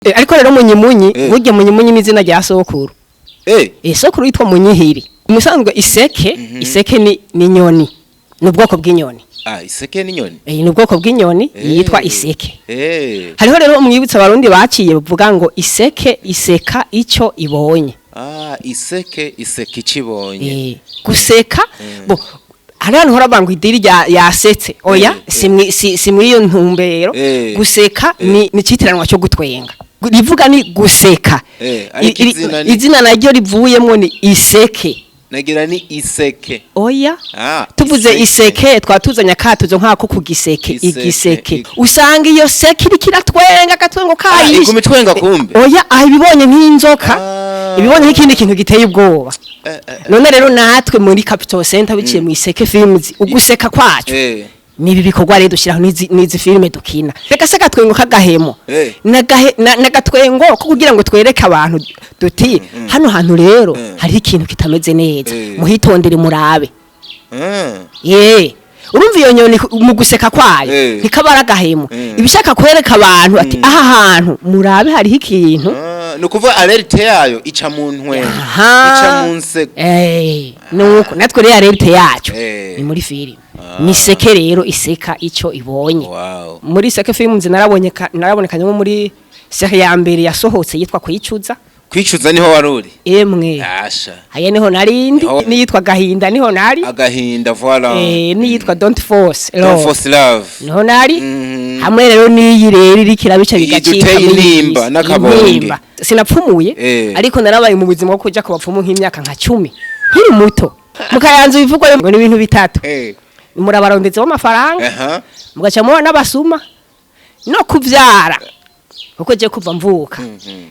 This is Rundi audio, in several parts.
Ariko rero Munyimunyi, burya Munyimunyi ni izina rya sokuru. Sokuru yitwa Munyihiri. Musanzwe iseke, iseke ni inyoni, ni ubwoko bw'inyoni. Ah, iseke n'inyoni. Ni ubwoko bw'inyoni yitwa iseke. Hariho rero umwibutsa Abarundi baciye bavuga ngo iseke iseka ico ibonye. Ah, iseke iseka icibonye. Guseka bo hari ahantu hora banga idiri rya yasetse, oya, si mw'iyo ntumbero. Guseka ni citiranwa cyo gutwenga. Rivuga ni guseka. Ariko izina Izina naryo rivuyemwo ni iseke. Nagira ni iseke. Oya. Ah, tuvuze iseke twatuzanye akatuzo nk'ako ku giseke. Iseke, Igiseke usanga iyo seke iriko iratwenga agatwengo Ah, kayishe. Iguma itwenga kumbe. Oya, aho ibibonye nk'inzoka, ibibonye nk'ikindi kintu giteye ubwoba. None rero natwe muri Capital Center, biciye mu Iseke Films, uguseka kwacu nibi bikorwa rero dushyiraho n'izi filime dukina. Reka se agatwengo k'agahemo n'agatwengo ko kugira ngo twereke abantu duti hano hantu rero hariho ikintu kitameze neza, muhitondere murabe. Ye, urumva iyo nyoni mu guseka kwayo ntikaba ari agahemo, ibishaka kwereka abantu ati aha hantu murabe, hariho ikintu. Ah, ni ukuvuga alerte yayo ica mu ntwengo, ica mu nseko. Nuko natwe rero alerte yacu ni muri filime, ni seke rero iseka ico ibonye. Muri Seke Films narabonekanye nko muri série ya mbere yasohotse yitwa Kwicuza. Kwicuza niho wari uri? Emwe. Asha. Aya niho narindi. Niyitwa Gahinda niho nari. Agahinda, voilà. Niyitwa Don't Force Don't Love Force Love. Niho nari. Hamwe rero n'iyi rero iriko irabica Iyi bigacika duteye muri iyi intimba si. n'akabonge. Intimba. Sinapfumuye, ariko narabaye mu buzima bwo kuja ku bapfumu nk'imyaka nka 10 nkiri muto. Mu Kayanza bivugwa ngo ni ibintu bitatu: murabarondetse w'amafaranga, mugaca mubona n'abasuma, no kuvyara, kuko je kuva mvuka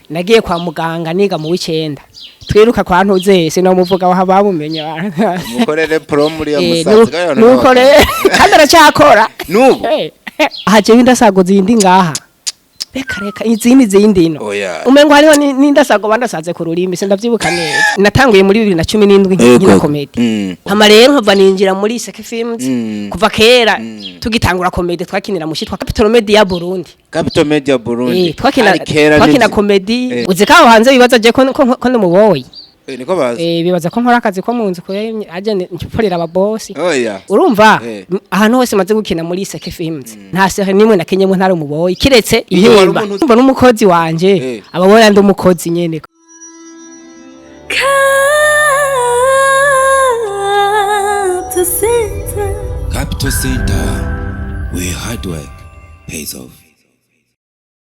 nagiye kwa muganga niga mu w'icenda, twiruka kwa ntuzese no muvuga aho bamumenye. Mukorere promo uriya musaza. Nuko rero kandi aracyakora. Nubu? Aha jewe indasago zindi ngaha, reka reka, izindi zindi ino. Oya. Umengo hariho n'indasago bandasaze ku rurimi, sindavyibuka neza. Natanguye muri 2017 nkina comedy. Hama rero nkava ninjira muri Iseke Films. Kuva kera tugitangura comedy twakinira mu shitwa Capital Media Burundi. Capital Media Burundi. Twakina Hari kera twakina comedy. Uzi ko aho hanze bibaza je ko ndumuboyi. Niko bazi. Bibaza ko nkora akazi ko mu nzu kure aje mpforera ababosi. Oya. Urumva, ahantu hose maze gukina muri Iseke Films, nta série nimwe nakenyemo ntari umuboyi kiretse Iyo wari Intimba. umuntu Umva n'umukozi wanje ababona ndi umukozi nyene. Capital Center. Capital Center, where hard work pays off.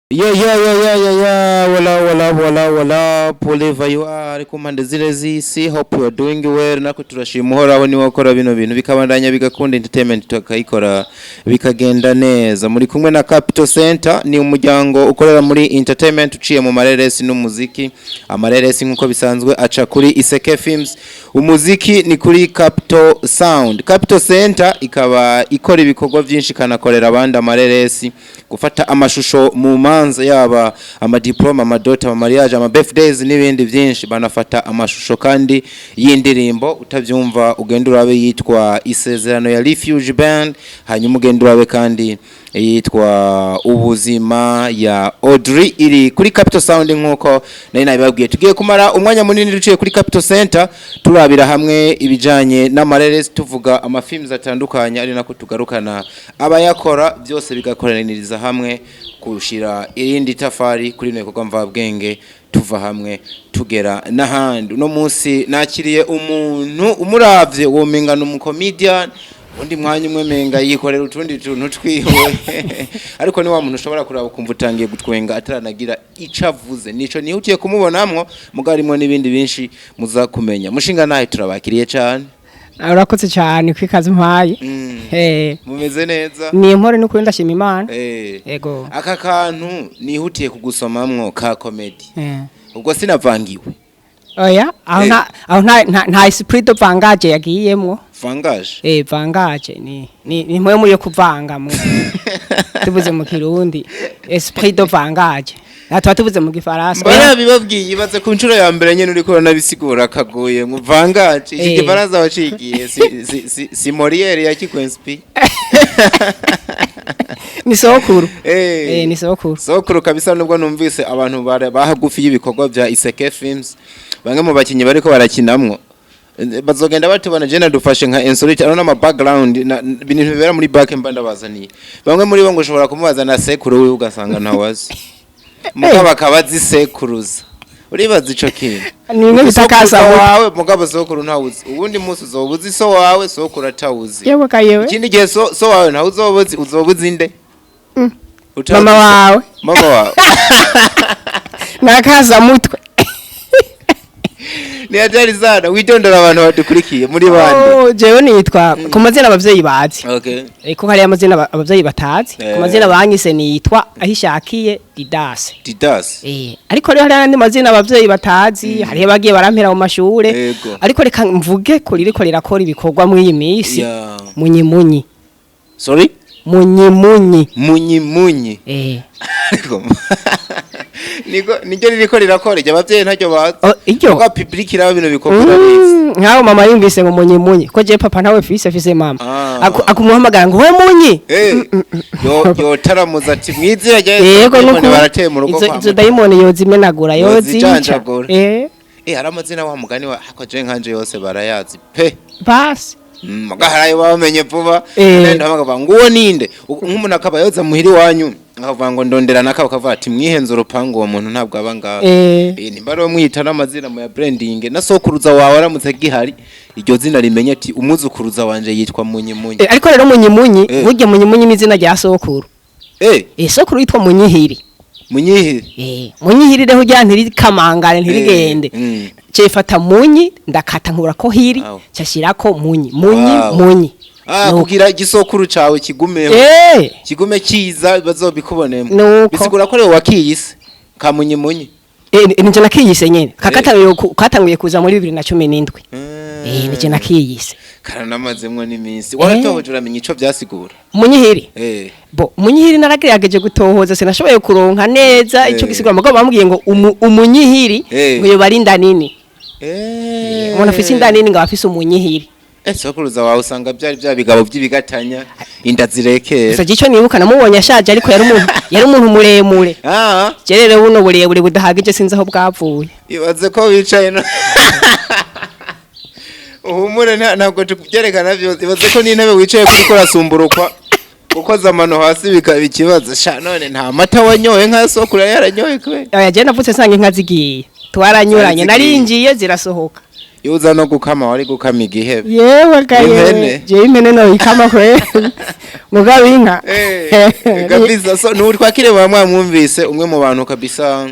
Yo yo yo yo yo yo, wala wala wala wala, wherever you are ku mpande zire z'isi, hope you are doing well. Nako turashima Uhoraho niwe wakora bino bintu bikabandanya bigakunda, entertainment tukayikora bikagenda neza. Muri kumwe na Capital Center, ni umuryango ukorera muri entertainment uciye mu mareresi n'umuziki. Amareresi nk'uko bisanzwe aca kuri Iseke Films, umuziki ni kuri Capital Sound. Capital Center ikaba ikora ibikorwa byinshi, ikanakorera abandi amareresi, gufata amashusho mu manza, yaba amadiploma, amadota, amamariage, ama birthdays n'ibindi byinshi. Banafata amashusho kandi y'indirimbo. Utabyumva ugenda urabe yitwa Isezerano ya Refuge Band, hanyuma ugenda urabe kandi yitwa Ubuzima ya Audrey iri kuri Capital Sound. Nkuko nari nabibabwiye, tugiye kumara umwanya munini duciye kuri Capital Center, turabira hamwe ibijanye n'amareresi, tuvuga amafilms atandukanye, ari nako tugarukana abayakora, byose bigakoraniriza hamwe kushira irindi tafari kuri bino bikorwa mvabwenge, tuva hamwe tugera n'ahandi. Uno munsi nakiriye umuntu umuravye womenga ni umucomedian, undi mwanya umwe menga yikorera utundi tuntu twiwe, ariko ni wa muntu ushobora kuraba ukumva utangiye gutwenga ataranagira ico avuze. Nico nihutiye kumubonamwo, mugabo harimwo n'ibindi binshi muza kumenya. Mushinga nawe, turabakiriye cane. Urakoze cyane kwikaza umpaye. Mumeze neza? Ni impore n'ukuri, ndashima Imana. Yego. Aka kantu nihutiye kugusomamwo ka comedy, ubwo sinavangiwe? Oya, aho nta aho nta esprit de vangage yagiyemwo. Vangaje? Vangage ni mpwemu yo kuvanga mu tuvuze mu Kirundi, esprit de vangage. Aha tuba tuvuze mu Gifaransa. Mbona bibabwiye, ibaze ku nshuro ya mbere nyene uriko uranabisigura kagoye muvanganje iki Gifaransa wacigiye si Molière yakikwenspi? Ni sokuru. Eh. Ni sokuru. Sokuru kabisa. Nubwo numvise abantu bahagufi y'ibikorwa bya Iseke Films, bamwe mu bakinyi bariko barakinamwo, bazogenda batubona. Je nadufashe nka insolite ano n'ama background ibintu bibera muri back, mba ndabazaniye bamwe muri bo ngo ushobora kumubaza na sekuru wiwe ugasanga ntawazi, mugabo akaba azi sekuruza. Uribaza ico kintu? Ni bimwe bita Sokuru kasamu. wawe, mugabo sokuru ntawuzi. Ubundi munsi uzoba uzi so wawe, sokuru atawuzi. Yewe kayewe. Ikindi gihe so wawe ntawe uzoba uzi, uzoba uzi nde? Utazi Mama wawe. Mama wawe. Nakaza mutwe. Ni hatari sana. Witondera abantu badukurikiye muri bande? Oh, jewe nitwa ku mazina abavyeyi bazi. Ko hariyo amazina abavyeyi batazi. Ku mazina banyise nitwa Ahishakiye Didase. Didas. Ariko rero hari andi mazina abavyeyi batazi, hariyo bagiye barampera mu mashure. Ariko reka mvuge ko ririko rirakora ibikorwa muri iyi minsi. Munyimunyi. Sorry? Munyimunyi. Munyi munyi. Ariko niko niryo ririko rirakora iryo abavyeyi ntacyo bazi? Oh, iryo? Muga public iraba bino bikorwa irabizi. Nkaho mama yumvise ngo munyimunyi, ko je papa ntawe fise mama. Akumuhamagara ngo we munyi. Yo taramuza ati mwizira rya Yesu. Yego. Dayimoni Nuko barateye mu rugo izo kwa izo dayimoni yozimenagura, yozica. Yozijanjagura. Hari amazina wa mugani wa hako je nkanje yose barayazi pe. Basi. Muga harayo bamenye vuba. Nenda bakavuga ngo uwo ninde? Nk'umuntu akaba yoza muhiri wanyu akavuga ngo ndondera naka, bakavuga ati mwihenze urupangu, uwo muntu ntabwo aba ngaho. Nimba rero mwita n'amazina mu ya branding na sokuruza wawe aramutse gihari, iryo zina rimenye ati umuzukuruza wanje yitwa Munyi Munyi. Ariko rero munyimunyi, burya munyimunyi ni izina rya sokuru. Sokuru yitwa Munyihiri. Munyihiri. Munyihiri rero ujya ntirikamangare, ntirigende. Cefata munyi ndakata nkura ko hiri, cyashirako munyi munyi. Munyi. Ah, Nuko. Kugira igisokuru cawe kigumeho, kigume kiza bazobikubonemo. Nuko. Bisigura ko rero wakiyise ka Munyi Munyi. Nije nakiyise nyene. Kakatanguye katanguye kuza muri 2017. Nije nakiyise. Karanamazemwo n'iminsi. Waratohoje uramenya ico vyasigura? Munyihiri. Bo munyihiri naragerageje gutohoza, sinashoboye kuronka neza ico gisigura, mugabo bambwiye ngo umunyihiri ngo yoba ari inda nini. Umuntu afise inda nini ngo aba afise umunyihiri. Sokuruza wawe usanga byari bya bigabo by'ibigatanya, inda zirekera. Gusa ico nibuka namubonye ashaje, ariko yari umuntu muremure. Je rero buno burebure budahagije sinzi aho bwavuye. Ibaze ko wicaye no uhumure, ntabwo tukubyerekana byose. Ibaze ko n'intebe wicaye kuri ko urasumburukwa, ukoze amano hasi bikaba ikibazo. Sha none nta mata wanyoye nka sokuru yari yaranyoye kwe? Oya, je navutse nsanga inka zigiye, twaranyuranye. Zari zigiye. Narinjiye zirasohoka. Iyo uza no gukama wari gukama igihebe. Yewe gayewe. Impene. Je impene no ikama kwe, mugabo inka. Kabisa. So nubu twakire ba mwamwumvise umwe mu bantu kabisa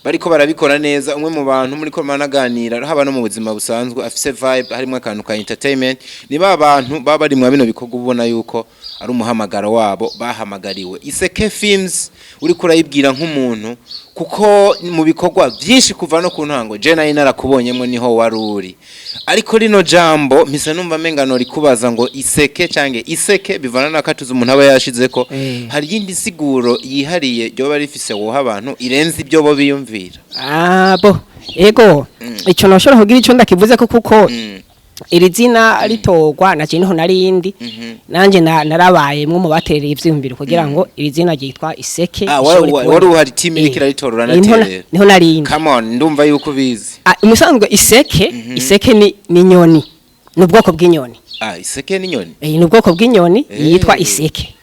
bariko barabikora neza, umwe mu bantu muri ko managanira haba no mu buzima busanzwe afise vibe harimo akantu ka entertainment. Ni ba bantu baba bari mwa bino bikorwa ubona yuko ari umuhamagaro wabo bahamagariwe. Iseke Films uri kurayibwira nk'umuntu, kuko mu bikorwa byinshi kuva no ku ntango je nari narakubonyemo niho wari uri, ariko rino jambo mpise numva menga rikubaza ngo iseke cange iseke bivana n'akatuzo umuntu aba yashizeko. Hari iyindi siguro yihariye ryoba rifise woha abantu irenze ibyo bo biyumvira? Ah bo, ego, ico noshobora kugira ico ndakivuze ko kuko iri zina ritorwa na je niho narindi, nanje narabaye mwe mu batereye ivyiyumviro kugira ngo iri zina ryitwa Iseke Ah, rishobore wari kuboneka. wari uhari team iriko iraritora uranaterera? Niho narindi. Come on, ndumva yuko ubizi. Ah, umusanzwe iseke ni inyoni, ni ubwoko bw'inyoni. Ah, iseke n'inyoni. Ni ubwoko bw'inyoni yitwa iseke.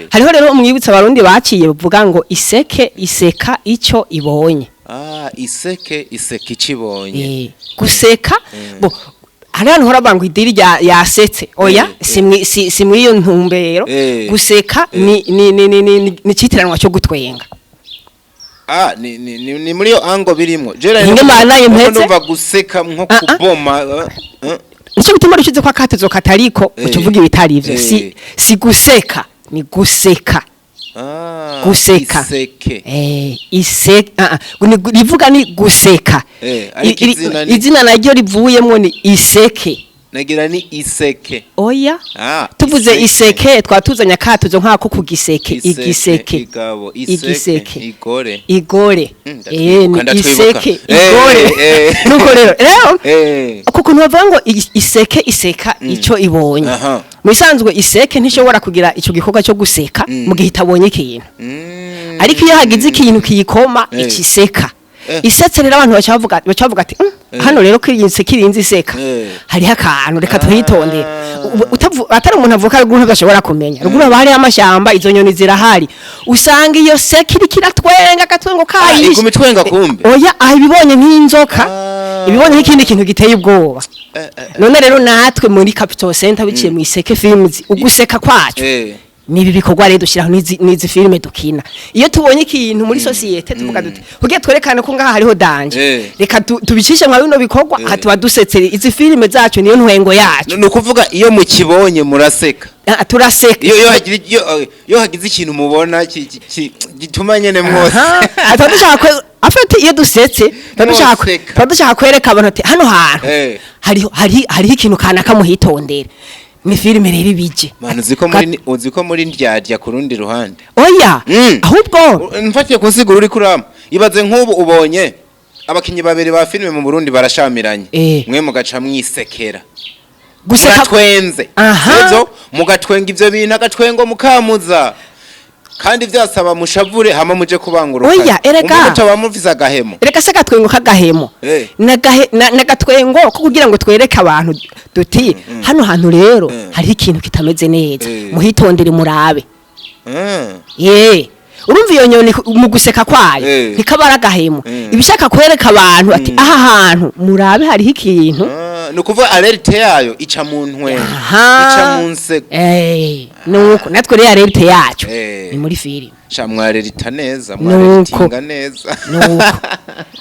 Hariho rero umwibutsa abarundi baciye buvuga ngo iseke iseka ico ibonye. Ah, iseke iseka icibonye. Guseka bo hari ahantu hora banga idiri rya yasetse, oya, si mwiyo ntumbero. Guseka ni citiranwa cyo gutwenga. Ah, ni muri yo ango birimwo. Jera Hinge mana impeze. Ndumva guseka nko kuboma. Nico gituma rushize kwa katezo katariko ucuvuga ibitari ivyo. Si guseka, ni guseka. Ah, Guseka. Iseke. Iseke, rivuga ni guseka. Ariko Izina naryo rivuyemwo ni iseke. Nagira ni iseke. Oya. Ah, tuvuze iseke twatuzanye akatuzo nk'ako ku giseke. Iseke, igiseke. Igabo, iseke, Igiseke. Igore. Igore. Ndatwibuka, Ni ndatwibuka. iseke, igore. Nuko rero uko kuntu bavuga ngo iseke iseka ico ibonye, mu bisanzwe iseke ntishobora kugira ico gikorwa cyo guseka mu gihe itabonye ikintu. Ariko iyo hagize ikintu kiyikoma, iciseka. Isetse rero, abantu baca bavuga ati: Hano rero ko iyi nseke irinze iseka, hariho akantu, reka tuhitondere." Atari umuntu avuka ruguru ntibashobora kumenya. Ruguru haba hariho amashyamba, izo nyoni zirahari. Usanga iyo seke iriko iratwenga agatwengo kayishe. Iguma itwenga kumbe. Oya, aha ibibonye nk'inzoka, ibibonye nk'ikindi kintu giteye ubwoba. None rero natwe muri Capital Center, biciye mu Iseke Films, uguseka kwacu nibi bikorwa rero dushyiraho, n'izi filime dukina. Iyo tubonye ikintu muri société, tuvuga duti: "Kugira twerekane ko ngaha hariho danger, reka tubicishe nka bino bikorwa." Aha tuba dusetse. Izi filime zacu niyo ntwengo yacu. Ni ukuvuga iyo mukibonye muraseka? Ah, turaseka. Iyo hagize ikintu mubona gituma nyene mwose Aha. Ah, tuba dushaka afite iyo dusetse tuba dushaka Mwoseka. tuba dushaka kwereka abantu ati: "Hano hantu hariho ikintu kanaka, muhitondere." Ni filime rero ibije. Manu, uzi ko muri ndyarya ku rundi ruhande? Oya. Ahubwo Mfatiye ku nsiguro uri kurama, ibaze nk'ubu ubonye abakinyi babiri ba filime mu Burundi barashamiranye, mwe mugaca mwisekera. Guseka. Muratwenze. Sivyo? Mugatwenga ivyo bintu, agatwengo mukamuza, kandi vyasaba mushavure hama muje kubangurukana. Oya, erega. Umuco bamufise agahemo. Reka se, agatwengo k'agahemo n'agatwengo ko kugira ngo twereke abantu duti: "Hano hantu rero hariho ikintu kitameze neza, muhitondere, murabe." Ye, urumva iyo nyoni mu guseka kwayo ntikaba ari agahemo, ibishaka kwereka abantu ati: "Aha hantu murabe, hariho ikintu." Ah, ni ukuvuga alerte yayo ica mu ntwengo, ica mu nseko. Nuko natwe rero alerte yacu ni muri filime. Sha, mwarerita neza. Nuko. Mwareritinga neza. Nuko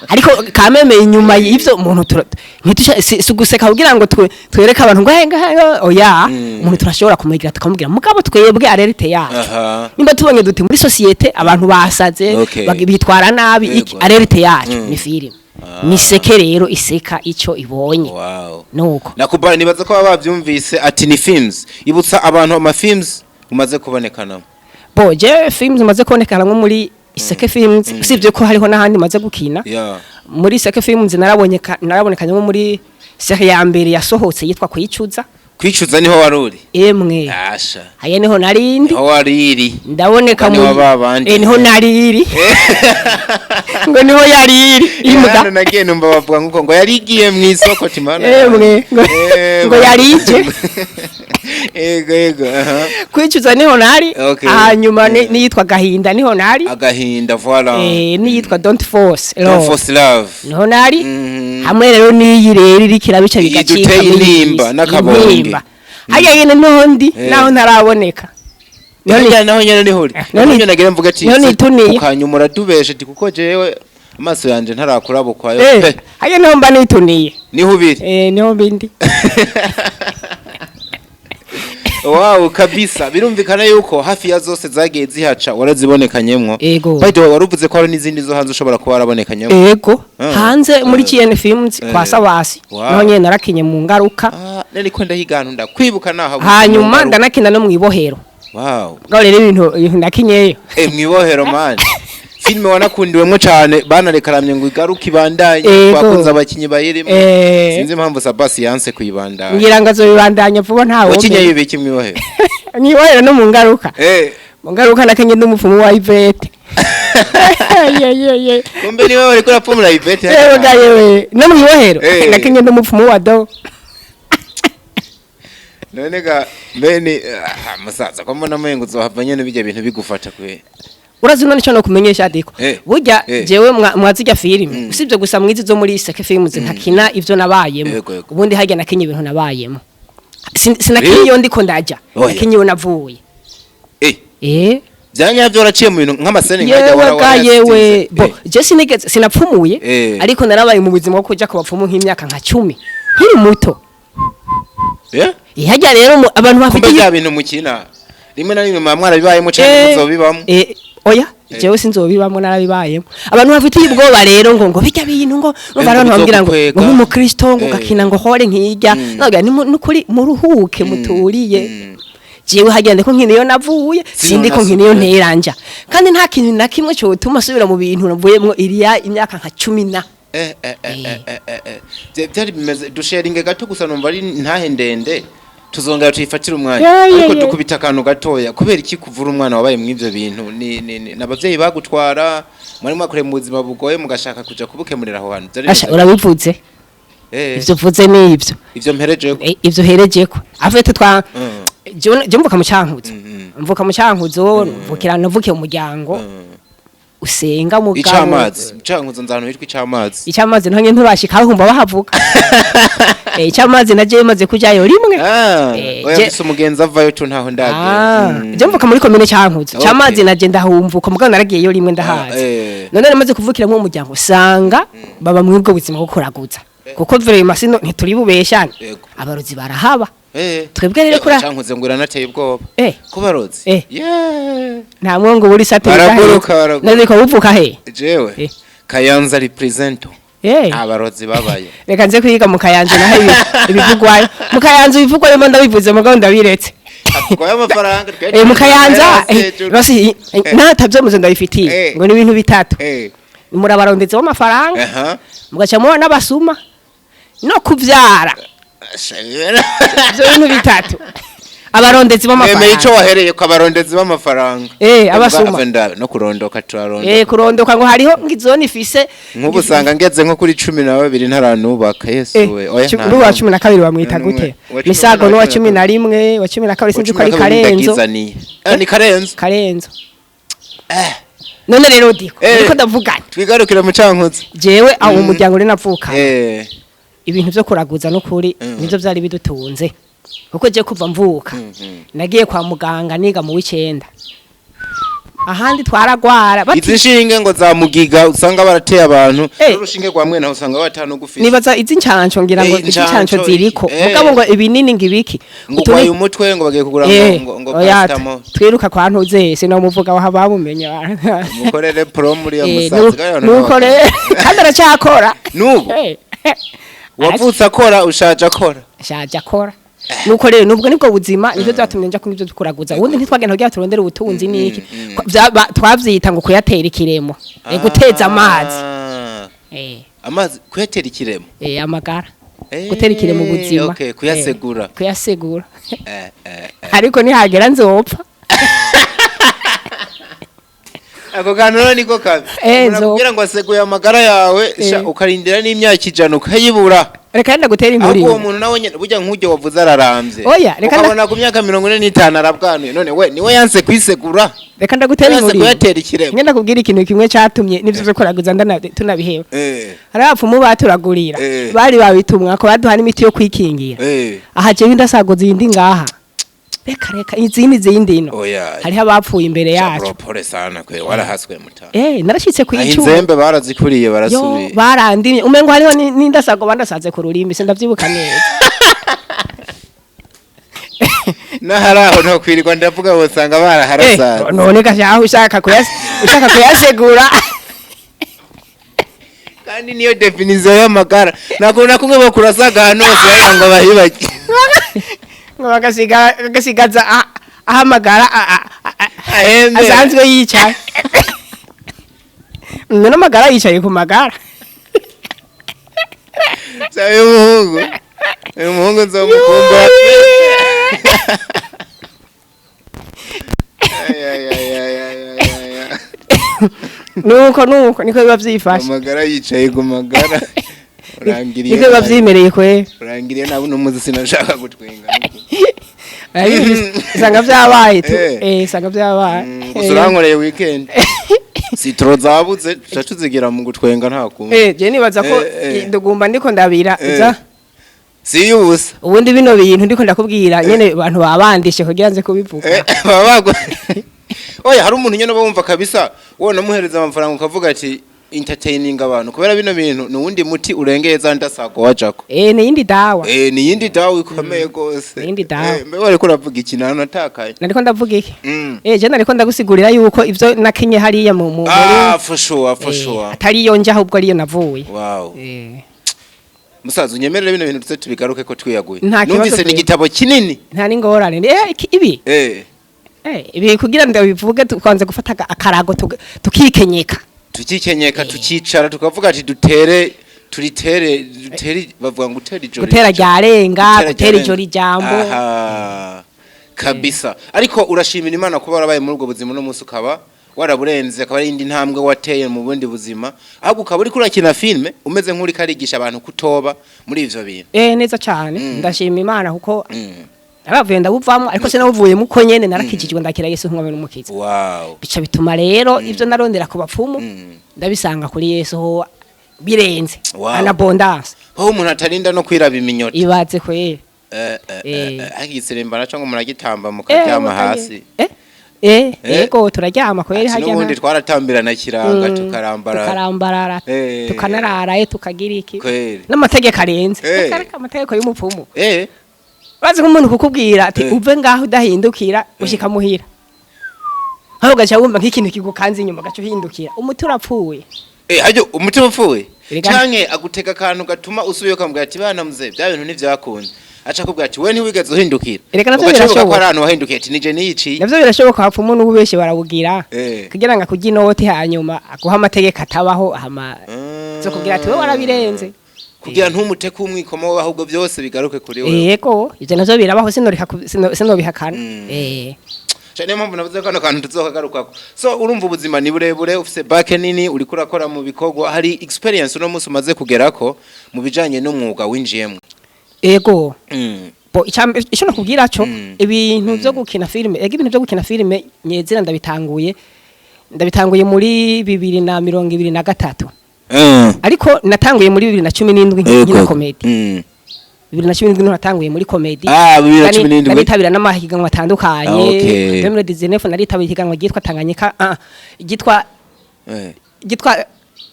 ariko kameme inyuma y'ivyo umuntu ntitusha si uguseka kugira ngo twereke abantu ngo henga henga, oya. Umuntu turashobora kumwigira, tukamubwira, mugabo twebwe alerte yacu, nimba tubonye duti muri société abantu basaze, bitwara nabi, iki, alerte yacu ni filime, ni seke rero iseka ico ibonye. Nuko. Nakubara nibaza ko baba bavyumvise ati ni films. Ibutsa abantu ama films umaze kubonekanamo. Bo je films maze kubonekana nko muri Iseke Films, usibye ko hariho n'ahandi maze gukina. Muri Iseke Films narabonekanye nko muri série ya mbere yasohotse yitwa Kwicuza. Kwicuza niho waruri? Emwe. Asha. Haya niho narindi. Niho wariri. Ndaboneka Niho muri babandi. Niho nariri, ngo niho yariri imbwa. Hano nagiye numva bavuga ngo yarigiye mu isoko timana. Emwe, ngo yarije. Ego, aha. Kwicuza niho nari. Hanyuma niyitwa Gahinda niho nari. Agahinda, voilà. Niyitwa Don't Force Don't Love Force Love. niho nari. Hamwe rero n'iyi rero iriko irabica Iyi bigacika duteye muri iyi intimba si. n'akabonge. Intimba. Harya nyene niho ndi, naho ntaraboneka. None naho nyene niho uri? None Naho nyene nagira mvuga ati niho nituniye. Ukanyuma uratubeshe ati kuko jewe amaso yanje ntarakurabukwayo pe. Harya niho mba nituniye. Niho ubiri. Niho bindi. Wow, kabisa birumvikana yuko hafi ya zose zagiye zihaca warazibonekanyemwo. Ego. By the way, waruvuze ko hari n'izindi zo hanze ushobora kuba warabonekanyemwo. Ego. Hanze muri KN Films kwa Sawasi, niho nyene narakinye mu Ngaruka. Ah, nari ko ndahiga ahantu ndakwibuka naho. Hanyuma ndanakina no mwibohero. Bwo rero ibintu nakinyeyo. Mwibohero man, filime wanakundiwemwo cane, banarekaramye ngo igaruke ibandanye. Twakunze abakinyi bayirimo. Sinzi impamvu Sabasi yanse kuyibandanya. Ngira ngo azobibandanya vuba, ntawe. Wakinye yibiki mwibohero? Mwibohero no mu Ngaruka. Mu Ngaruka nakinye n'umupfumu wa Ivete. Ye ye ye. Kumbe niwe wariko urapfumura Ivete? Yewe ga yewe, no mwibohero nakinye n'umupfumu wa do. None ga bene, musaza, ko mbona muyengo uzohava nyene bijya bintu bigufata kwe. Urazi none icyo nokumenyesha diko? Burya jewe mwazirya filime, usibye gusa mwizi zo muri Iseke Films ntakina ivyo nabayemo. Yego, yego. Ubundi harya nakinye ibintu nabayemo. Sinakinye iyo ndiko ndaja, nakinye iyo navuye. Vyanyavyo waraciye mu bintu nk'amasene nkajya Yewe wara ga yewe, bo je sinigeze sinapfumuye, ariko narabaye mu buzima bwo kuja ku bapfumu nk'imyaka nka 10 nkiri muto. Harya rero abantu bafite Kumbe bya bintu mukina rimwe na rimwe muba mwarabibayemo canke muzobibamo. Oya. Jewe sinzobibamwo, narabibayemo. Abantu bafitiye ubwoba rero ngo bijya bintu ngo abantu bambwira ngo nk'umukristo ngo gakina ngo hore nkijya naga ni nukuri muruhuke muturiye. Jewe hagenda ndiko nkina iyo navuye, sindi ko nkina iyo nteranja, kandi nta kintu na kimwe cyotuma asubira mu bintu navuyemwo iriya imyaka nka 10 na Byari bimeze dusharinge gato gusa, numva ari ntahe ndende, tuzongera tuyifatire umwanya, ariko dukubita akantu gatoya. Kubera iki kuvura umwana wabaye mw'ivyo bintu? Ni n'abavyeyi bagutwara, mwari mwakoreye mu buzima bugoye, mugashaka kuja kubukemurira aho hantu. Byari Asha, bimeze- urabivuze. Ivyo uvuze ni ivyo. Ivyo mperejeko. Ivyo herejeko afete twa jewe mvuka mu Cankuzo, mvuka mu Cankuzo, mvukira navukiye mu muryango usenga mugabo. Icamazi, Cankuzo, nzantu hitwa Icamazi. Icamazi ntonye nturashika, aho humva bahavuga. Icamazi na jewe maze kujayo rimwe. Oya, mfise umugenzi avayo tu, ntaho ndagera. Je mvuka muri komine Cankuzo. Camazi naje ndahumva uko, mugabo naragiyeyo rimwe, ndahazi. None namaze kuvukira mu muryango usanga baba mw'ubwo buzima bwo kuraguza, kuko vraiment sino ntituri bubeshane, abarozi barahaba. Twebwe rero Cankuzo ngo iranateye ubwoba kubarozi. Yeah. Nta mwongo buri sate. Baraguruka, baraguruka. None ko uvuka he? Jewe Kayanza represento. Abarozi babaye. Reka nze kwiga mu Kayanza, naho ibivugwayo mu Kayanza, ibivugwayo mba ndabivuze mugabo ndabiretse. Havugwayo amafaranga. Mu Kayanza, basi natavyo ndabifitiye. Ngo ni ibintu bitatu: murabarondetse w'amafaranga, mugaca mubona n'abasuma no kuvyara. Ivyo bintu bitatu, abarondezi Nemeye ico b'amafaranga. wahereye ku abarondezi b'amafaranga. Abasuma. Ave no kurondoka turarondoka. Kurondoka ngo hariho ngizone ifise. Nk'ubu usanga ngeze nko kuri 12 ntaranubaka, Yesu we, oya, nta n'uwa n'umwe. 12 bamwita Nta n'umwe. gute? Uwa cumi Misago na n'uwa cumi 11, wa 12 sinzi ko ari Uwa 12. Karenzo. Ndagizaniye. Ni Karenzo. Karenzo. None rero diko ndiko ndavugana. Twigarukire mu Cankuzo. Jewe awo umuryango rero navuka, ibintu vyo kuraguza n'ukuri nivyo vyari bidutunze, kuko je kuva mvuka nagiye kwa muganga niga mu w'icenda, ahandi twaragwara bati Izi nshinge ngo za mugiga usanga barateye abantu, n'urushinge rwa mwene aho usanga batanu gufise. Nibaza izi ncanco ngira ngo izi ncanco Incanco, ziriko, mugabo ngo ibinini ngibiki. Ngo ugwaye umutwe, ngo bagiye kugura ngo Oya, paracetamol. Twiruka kwa ntuze, sinomuvuga waha bamumenye. Mukorere promo uriya musaza kandi Nuko rero kandi aracyakora. Nubu wavutse akora, ushaje akora. Shaje akora. Nuko rero nubwo nibwo buzima, nivyo byatumye nja kumwe ibyo kuraguza. Ubundi ntitwagenda kugira turondere ubutunzi niki. Twavyita ngo kuyatera ikiremo, guteza amazi. Amazi kuyatera ikiremo. Amagara, gutera ikiremo ubuzima. Okay, kuyasegura. Kuyasegura. Ariko nihagera nzopfa. Ako kantu rero niko kabi. Umuntu akubwira ngo aseguye amagara yawe sha, ukarindira n'imyaka 100 ukayibura. Reka yenda gutera Ahubwo inkuru uwo imwe. muntu nawe nyene burya nk'uryo wavuze ararambye. Oya, reka Ukabona ku myaka 45 arabwanuye, none we niwe yanse kwisegura. Reka ndagutera Yanse inkuru imwe. kuyatera ikiremo. Ngenda kubwira ikintu kimwe catumye nivyo vyo kuraguza ndana tunabiheba. Hari abapfumu baturagurira, bari babitumwa ko baduha n'imiti yo kwikingira. Aha jewe indasago zindi ngaha, reka reka, izindi zindi ino. Oya. Hariho abapfuye imbere yacu. Bro, pole sana kwe, warahaswe muta. Narashitse ku Aho icumu. inzembe barazikuriye Yo, barasubiye. barandimye, umengo hariho n'indasago bandasaze ku rurimi, sindavyibuka neza. N'ahari aho nokwirirwa ndavuga, wosanga baraharasaze. None gashaho ushaka kuyasegura. Kandi niyo definition y'amagara, nakunda kumwe bakurasaga ahantu hose bagira ngo bahibage. Ngo bagasigaza ahamagara Ahembe. asanzwe yicaye, none amagara yicaye ku magara. Sabe umuhungu, uyu muhungu nzomukumbura. Ay, ay, ay, ay, ay, ay, ay. Nuko niko biba vyifashe. Amagara yicaye ku magara, urangiriye. Niko biba vyimereye kwe. Urangiriye nawe, uno muzi sinashaka gutwenga. Usanga vyabaye tu. Usanga vyabaye. Gusa urankoreye weekend, sitoro zabuze, tuca tuzigira mu gutwenga, nta kundi. Je nibaza ko ndugumba ndiko ndabira uza. Si y'ubusa. Ubundi bino bintu ndiko ndakubwira nyene abantu babandishe kugira nze kubivuga. Baba oya, hari umuntu nyene uba wumva kabisa wona muhereza amafaranga ukavuga ati Entertaining abantu, kubera bino bintu ni uwundi muti urengeye za ndasago wajako. Ni yindi dawa. Ni iyindi dawa ikomeye gose. Ni iyindi dawa. Mbe wariko uravuga iki? Nta natakaye. Nariko ndavuga iki? Je nariko ndagusigurira yuko ivyo nakinye hariya mu Ah, for sure, for sure. Atari iyo nje, ahubwo ariyo navuye. Wow. Musaza, unyemerere bino bintu tuze tubigaruke ko twiyaguye. Nta kibazo. Numvise ni Kweli. igitabo kinini. Nta n'ingorane. Ibi ibi kugira ndabivuge tukanze gufata akarago tukikenyeka. Tukikenyeka, tukicara, tukavuga ati dutere, turitere, dutere, bavuga ngo utera ijoro. Gutera ryarenga, gutera ryarenga. ijoro ijambo. Aha, kabisa. Ariko urashimira Imana kuba warabaye muri ubwo buzima, uno munsi ukaba waraburenze, akaba ari indi ntambwe wateye mu bundi buzima, ahubwo ukaba uriko urakina filme umeze nk'uriko arigisha abantu kutoba muri ivyo bintu. Neza cyane, ndashima Imana kuko naravuye, ndabuvamo, ariko sinabuvuyemo uko nyene. Narakijijwe, ndakira Yesu nk'umwami n'umukiza. Bica bituma rero ivyo narondera ku bapfumu ndabisanga kuri Yesu, ho birenze en abondance. Aho umuntu atarinda no kwiraba iminyota. Ibaze kweri. Agiseremba naco ngo muragitamba mukaryama hasi. Yego, turaryama kweri Ati hajya. n'ubundi twaratambirana kiranga, tukarambara. Tukarambarara, tukanarara, tukagira iki. Kweri. N'amategeko arenze. Reka reka, amategeko y'umupfumu, urazi nk'umuntu kukubwira ati uve ngaho udahindukira ushika muhira, aho ugaca wumva nk'ikintu kigukanze inyuma, ugaca uhindukira, umuti urapfuye. Hajyo umutima upfuye. Erega- Canke agutega akantu gatuma usubiye ukamubwira ati bana muze, bya bintu ntivyakunze, aca akubwira ati we ntiwigeze uhindukira. Erega navyo Ugaca wibuka ko birashoboka. hari ahantu wahindukiye, ati nije niyiciye. Navyo birashoboka, abapfumu n'ububeshi barawugira kugira ngo akujye inoti, hanyuma aguhe amategeko atabaho, hama zo kubwira ati we warabirenze. Kugira ntumuteke umwikomo we, ahubwo byose bigaruke kuri wewe. Yego, ivyo navyo birabaho, sinoreka sinobihakana. Cyane, niyo mpamvu navuze ko kano kantu tuzokagarukako. So urumva ubuzima ni burebure, ufise bake nini, uriko urakora mu bikorwa, hari experience uno munsi umaze kugerako mu bijanye n'umwuga winjiyemo. Yego. Bo icyo nakubwira cyo, ibintu byo gukina filime, ega ibintu byo gukina filime nyezina ndabitanguye muri 2023, ariko natanguye muri 2017 nkina comedy. 2017 niho natanguye muri comedy. Ah, 2017. Naritabira n'amahiganwa atandukanye. Ah, okay. 2019 naritabira ihiganwa ryitwa Tanganyika, ryitwa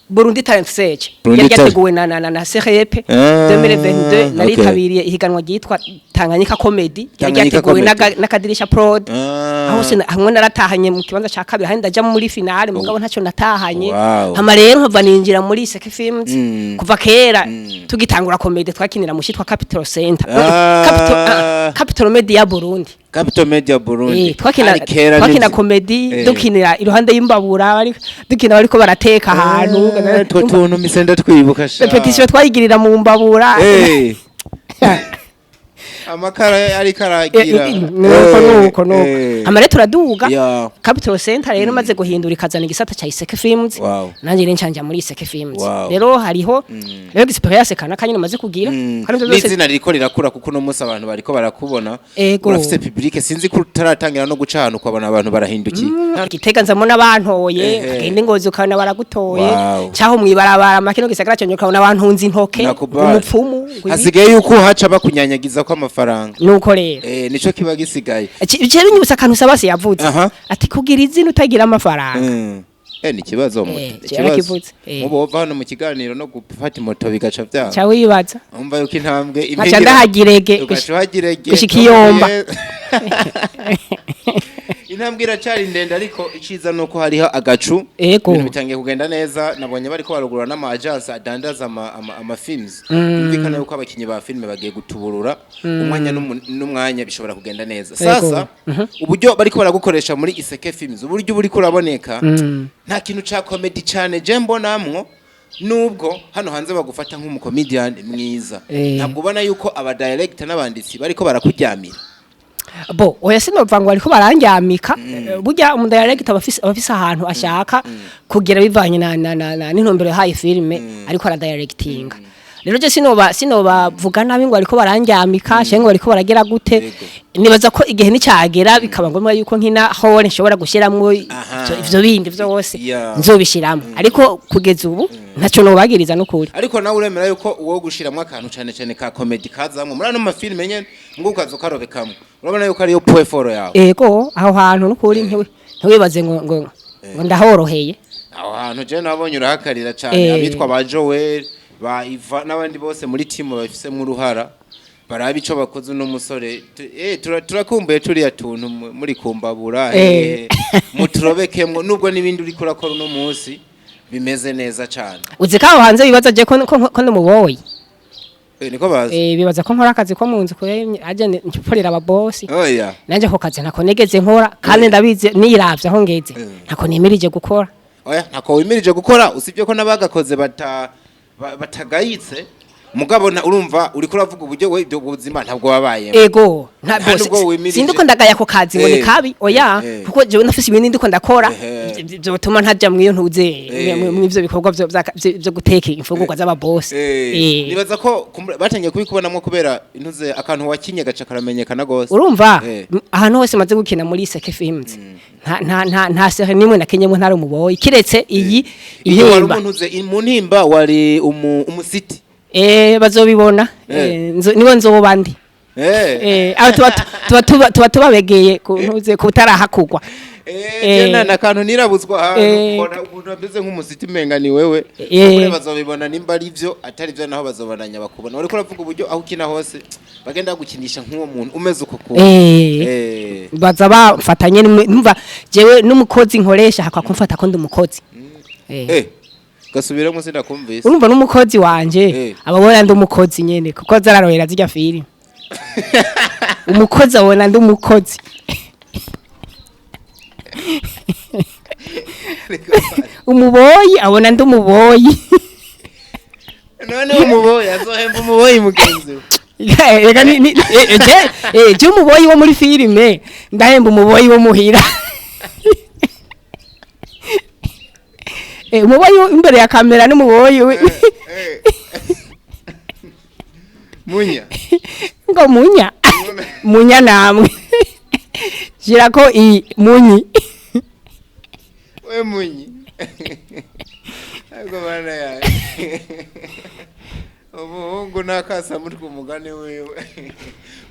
Burundi Talent Search. Burundi Yari Talent. yateguwe na CREP. Ah, 2022 naritabiriye ihiganwa ryitwa Tanganyika Comedy, yari Tanganyika yateguwe Comedy. n'Akadirisha Prod. Aho sina hamwe naratahanye mu kibanza ca kabiri, ahandi ndaja muri finale, mugabo ntacyo natahanye. Hama rero nkava ninjira muri Iseke Films. Kuva kera tugitangura comedy, twakinira mu cyitwa Capital Center. Capital, Capital Media Burundi. Capital Media Burundi. Twakina Hari kera twakina comedy, dukinira iruhande y'imbabura, dukina bariko barateka ahantu. Utwo tuntu misenda twibuka sha. Répétition twayigirira mu mbabura. Amakara ariko aragira. Nuko nuko nuko hama rero turaduga. Capital Center rero imaze guhindura ikazana igisata ca Iseke Films, nanjye rero ncanja muri Iseke Films. Rero hariho rero experience kana kanyine maze kugira, kandi ivyo byose N'izina ririko rirakura, kuko uno munsi abantu bariko barakubona. Urafise public, sinzi ko utaratangira no guca ahantu ukabona abantu barahindukiye. Gitega nzamo n'abantoye, ukagenda Ingozi ukabona baragutoye, cyaho mwibarabara makino gisagara cyo ukabona abantunze intoke. Nakubali. Umupfumu ngo ibi. Hasigaye yuko haca bakunyanyagiza ko amafaranga. Nuko rero Nico kiba gisigaye. Bice binyibutsa akantu Sabasi yavuze, ati kugira izina utagira amafaranga. Ni ikibazo moto. Ikibazo. Yarakivuze. Mubo wova hano mu kiganiro no gufata moto bigaca vyanga. Ca wibaza. Umva yuko intambwe Nkaca ndahagirege ugaca uhagirege gushika iyomba. Intambwe iracari ndende, ariko iciza nuko hariho agacu. Ibintu bitangiye kugenda neza, nabonye bariko barugurura n'ama agence adandaza ama films. Byumvikana yuko abakinyi ba filme bagiye gutuburura umwanya n'umwanya, bishobora kugenda neza. Sasa uburyo bariko baragukoresha muri Iseke Films, uburyo buriko uraboneka, nta kintu ca comedy cane je mbonamwo, nubwo hano hanze bagufata nk'umucomedian mwiza. Ntabwo ubona yuko aba director n'abanditsi bariko barakuryamira? Bo oya, sinova ngo ariko barandyamika. Burya umudirector aba afise ahantu ashaka kugira bivanye na n'intumbero yahaye filime ariko aradirectinga. Rero je sinoba vuga nabi ngo ariko barandyamika cyangwa ngo bariko baragera gute. Nibaza ko igihe nicyagera bikaba ngombwa yuko nkina hore nshobora gushiramwo ivyo bindi vyose, nzobishiramo, ariko kugeza ubu ntacyo nobagiriza n'ukuri. Ariko nawe uremera yuko uwo gushiramwo akantu cane cane ka comedy kazamwo muri ano mafilime nyene, ngo ukaza ukarobekamwo, urabona yuko ariyo point fort yawe. Ego, aho hantu n'ukuri ntiwibaze ngo ndahoroheye. Aho hantu je nabonye urahakarira cyane. Abitwa ba Joel, ba Iva n'abandi bose muri team babifisemo uruhara, barabe ico bakoze uno musore. Turakumbuye turiya tuntu muri kumbabura. Muturobekemwo nubwo n'ibindi uriko urakora uno munsi bimeze neza cyane. Uzi ko aho hanze bibaza je ko ndumuboyi. Niko bazi. Bibaza ko nkora akazi ko mu nzu kure aje mpforera ababosi. Oya. Nanje ako kazi ntako nigeze nkora, kandi ndabizi niravye aho ngeze, ntako nimirije gukora. Oya, ntako wimirije gukora, usibye ko n'abagakoze batagayitse, mugabo urumva uriko uravuga uburyo we ibyo buzima ntabwo wabayemo. Ego, nta Nta bose nubwo wimirije. Sindi ko ndagaya ako kazi ngo ni kabi, oya, kuko jewe ndafise ibindi ndiko ndakora vyotuma ntaja mwiyo ntuze mw'ivyo bikorwa vyo guteka imfungurwa z'ababosi. Nibaza ko batangiye kubikubonamwo kubera intuze akantu wakinye gaca karamenyekana gose. Urumva, ahantu hose maze gukina muri Iseke Films, nta série nimwe nakenyemo ntari umuboyi, kiretse iyi Iyo wari Intimba. umuntu uze mu Ntimba, wari umusiti. Bazobibona. Nibo nzoba ndi. Aho tuba tubabegeye ku ntuze kutarahakugwa. Na kantu nirabuzwa ahantu mbona umuntu ameze nk'umusiti, umenga ni wewe. Kure bazobibona nimba ari byo, atari byo naho bazobandanya bakubona. Uriko uravuga uburyo aho ukina hose bagenda bagukinisha nk'uwo muntu umeze uko kuntu. Baza bamfatanye numva jewe n'umukozi nkoresha hakwa kumfata ko ndi umukozi. Gasubiremo, sindakumvise. Urumva n'umukozi wanje ababona ndi umukozi nyene, kuko zararohera zirya filime, umukozi abona ndi umukozi. Umuboyi abona ndi umuboyi. None umuboyi azohemba umuboyi mugenzi we? Reka je umuboyi wo muri filime ndahemba umuboyi wo muhira. Umuboyi wo imbere ya kamera n'umuboyi Munya. Ngo munya munya namwe shirako i munyi. We munyi, ariko bana yawe umuhungu nakasa mutwe umugani wiwe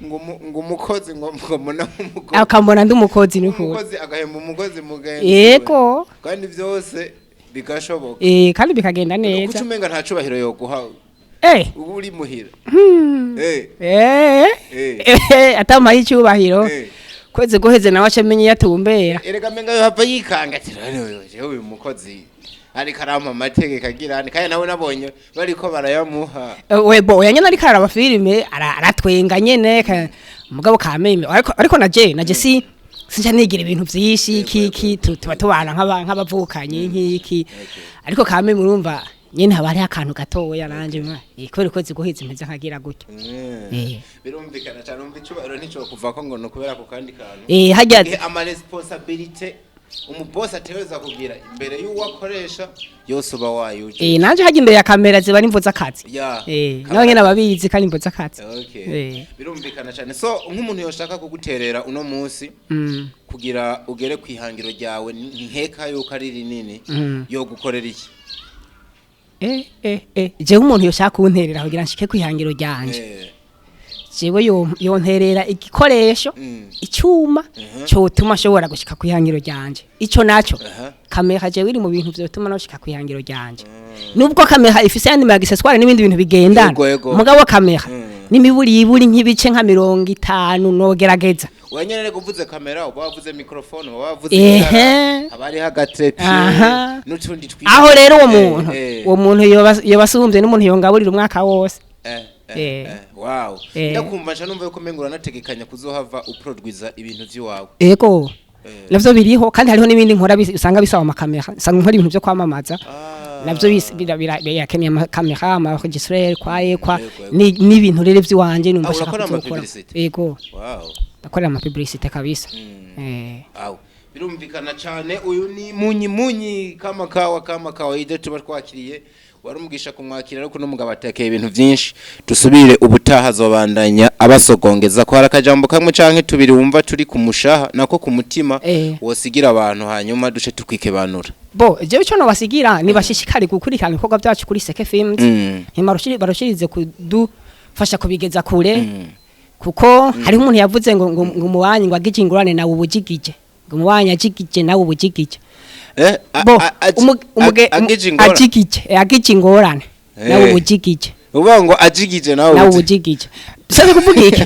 ngo umukozi ngo mbona umukozi. Akambona ndi umukozi nukuri. Umukozi agahemba umukozi mugenzi we. Yego. Kandi byose bigashoboka. Kandi bikagenda neza. Kuki umenga nta cubahiro yoguha uba uri muhira? Atamaye icyubahiro, kwezi guheze nawe aca amenya iyo atumbera. Erega menga yohava yikanga ati: "None jewe uyu mukozi ariko arampa amategeko agira ane?" Kandi nawe nabonye bariko barayamuha. We bo oya nyene, ariko araraba filime aratwenga nyene mugabo kameme, ariko naje si sinja nigira ibintu vyinshi kiki tuba tubana nk'abavukanyi nk'iki, ariko kameme urumva nyene haba hariho akantu gatoya nanje kubera ukwezi guheze mpeze nkagira gutya. Birumvikana cyane, umva icubahiro ntico kuva ko ngo ni ukubera ku kandi kantu. Harya Igihe ama responsabilité umubosi ategereza kugira imbere y'uwo akoresha yose uba wayuje. Nanje harya imbere ya kamera ziba ari imvo z'akazi. Nawe nyene ababizi kandi imvo z'akazi. Birumvikana cyane. So nk'umuntu yoshaka kuguterera uno munsi kugira ugere ku ihangiro ryawe, nkeka yuko ari rinini, yo gukorera iki? Jewe umuntu yoshaka kunterera kugira nshike kwihangiro ryanje, jewe yonterera igikoresho, icyuma cyotuma ashobora gushika kwihangiro ryanje. Ico naco, kamera jewe iri mu bintu vyotuma noshika kwihangiro ryanje, nubwo kamera ifise yandi ma accessoire n'ibindi bintu bigendana. Yego, yego. Mugabo kamera n'imiburiburi nk'ibice nka 50 nogerageza. Wenyene rero uvuze kamera uba wavuze microphone, uba wavuze itara, haba hariho aga trépied n'utundi twinshi. Aho rero uwo muntu, uwo muntu yoba asumbye n'umuntu yongaburira umwaka wose. Wow, ndakumva nca numva yuko umengo uranategekanya kuzohava uprodwiza ibintu vy'iwawe. Ego. Navyo biriho, kandi hariho n'ibindi nkora usanga bisaba amakamera, usanga nkora ibintu vyo kwamamaza. Navyo birakeneye amakamera, ama enregistreur kwa Yego, yego. n'ibintu rero vy'iwanje numva Ah, nshaka urakora ama kuzokora. publicité? Ego. Wow. Ndakorera ama publicité kabisa. Aw, birumvikana cyane. Uyu ni Munyi Munyi, kama kawa kama kawaida tuba twakiriye wari umugisha kumwakira, ariko n'umugabo atekeye ibintu byinshi. Dusubire ubutaha, azobandanya abasogongeza ko hari akajambo kamwe canke tubiri wumva turi ku mushaha nako ku mutima wosigira abantu, hanyuma duce tukwikebanura. Bo jewe ico nobasigira, nibashishikare gukurikirana ibikorwa byacu kuri Seke Films, barushirize kudufasha kubigeza kure, kuko hariho umuntu yavuze ngo umubanyi ngo agije ingurane nawe ubujigije, ngo umubanyi ajigije nawe ubujigije. Bo agije ingorane. Agije ingorane, nawe ubujigije. Uvuga ngo ajigije nawe Nawe ubujigije. Bishatse kuvuga iki?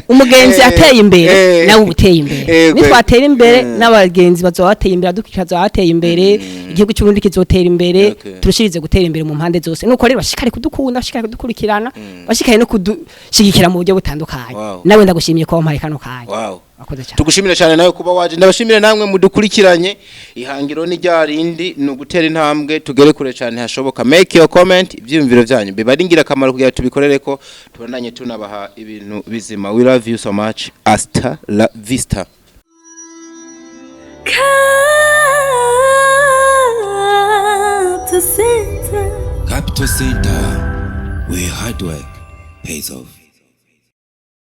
Umugenzi ateye imbere, nawe uba uteye imbere. Nitwatera imbere, n'abagenzi bazoba bateye imbere, adukikira bazoba bateye imbere, igihugu cy'Uburundi kizotera imbere. Turushirize gutera imbere mu mpande zose. Nuko rero bashikare kudukunda, bashikare kudukurikirana, bashikare no kudushigikira mu buryo butandukanye. Nawe ndagushimiye ko wampaye kano kanya. Wakoze cyane. Tugushimire cyane nawe kuba waje. Ndabashimire namwe mudukurikiranye. Ihangiro ni rya rindi, ni ugutera intambwe tugere kure cyane hashoboka. Make your comment, ibyiyumviro byanyu biba ari ingirakamaro kugira tubikorere ko tubandanye tunabaha ibintu bizima. We love you so much. Hasta la vista. Capital Center. Capital Center, where hard work pays off.